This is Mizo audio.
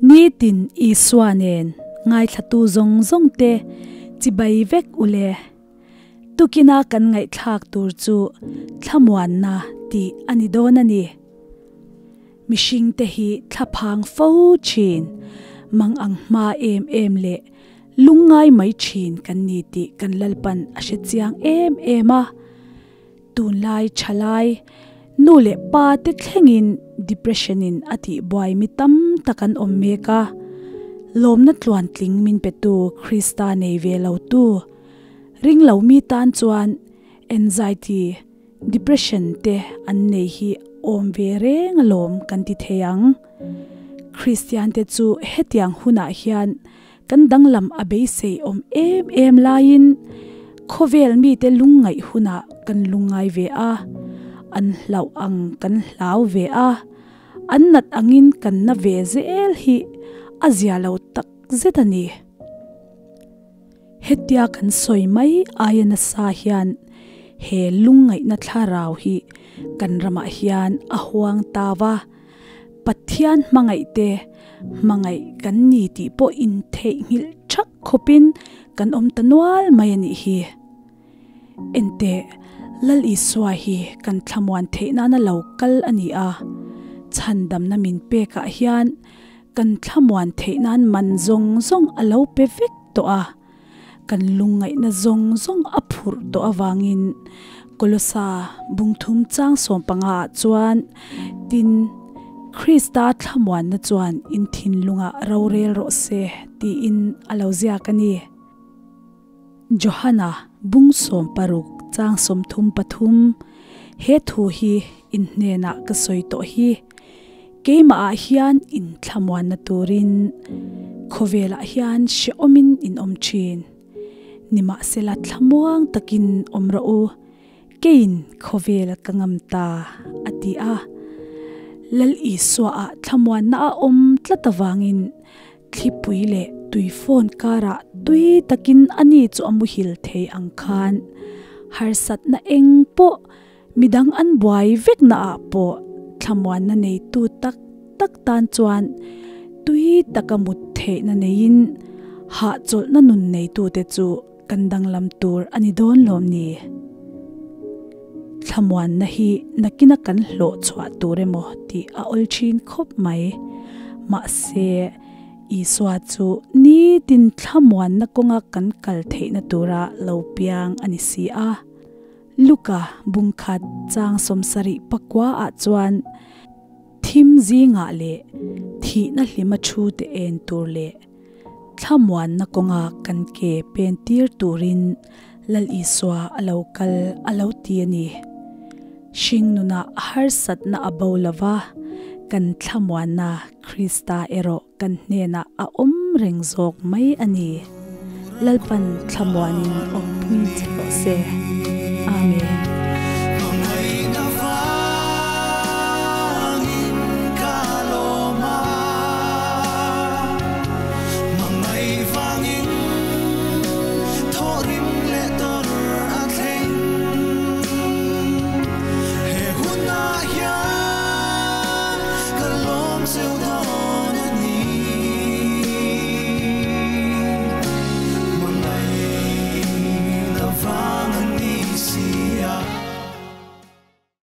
Nitin Isua nen ngaithlatu zawng zawng te chibai vek ule. Tukina kan ngaihthlak tur chu thlamuanna tih a ni dawn a ni. Mihringte hi thlaphang fo thin, mang ang hma em em leh lungngai mai thin kan ni tih kan Lalpan a hre chiang em em a. Tunlai thalai, nu leh pa te thlengin depression in a tihbuai mi tam tak an awm mek a. Lawmna tluantling min petu Krista nei ve lo tu, ring lo mi tan chuan anxiety, Depression te an nei hi awm ve reng alawm kan ti thei ang. Kristian te chu hetiang hunah hian kan danglam a beisei awm em em laiin khawvel mite lungngaih hunah kan lungngai ve a, an hlauh ang kan hlau ve a, an nat angin kan na ve zel hi a zia lo tak zet a ni. Hetia kan sawi mai aia nasa hian he lungngaihna thlarau hi kan ramah hian a huang ta va, Pathian hmangaih te hmangaih kan ni tih pawh intheihnghilh thak khawpin kan awm ta nual mai a nih hi. Enteh, Lal Isua hi kan thlamuan theih nana lo kal a ni a, chhandamna min pekah hian kan thlamuan theih nan man zawng zawng a lo pe vek tawh a, kan lungngaihna zawng zawng a phurh tawh avangin Kolosa bungthum chang sawmpanga ah chuan tin Krista thlamuanna chuan in thinlungah rorel rawh se tiin a lo ziak a ni. Johana bung 16 chang 33, He thu hi in hnenah ka sawi tawh hi, keimahah hian in thlamuanna turin khawvelah hian hrehawmin in awm thin. Nimahsela thlamuang takin awm rawh u, keiin khawvel ka ngam ta, a ti a. Lal Isuaah thlamuanna a awm tlat avangin Thlipui leh tuifawn karah tui takin ani chu a muhil thei ang khan harsatna eng pawh midang an buai vekna ah pawh thlamuanna neitu tak tak tan chuan tui taka mut theihna neiin hahchawlhna nun neitute chu kan danglam tur a ni dawn lawm ni? Thlamuanna hi nakina kan hlawh chhuah tur emaw tih a awl thin khawp mai. Mahse, Isua chu nitin thlamuanna kawnga kan kal theihna tura lo piang a ni si a. Luka bungkhat chang 70 pakua ah chuan thim zingah leh thihna hlima thu te en tur leh Thlamuanna kawnga kan ke pen tir turin Lal Isua a lo kal a lo ti a ni. Hring nunah harsatna a bo lo va, kan thlamuanna Krista erawh kan hnenah a awm reng zawk mai a ni. Lalpan thlamuanin awmpui che rawh se. Amen.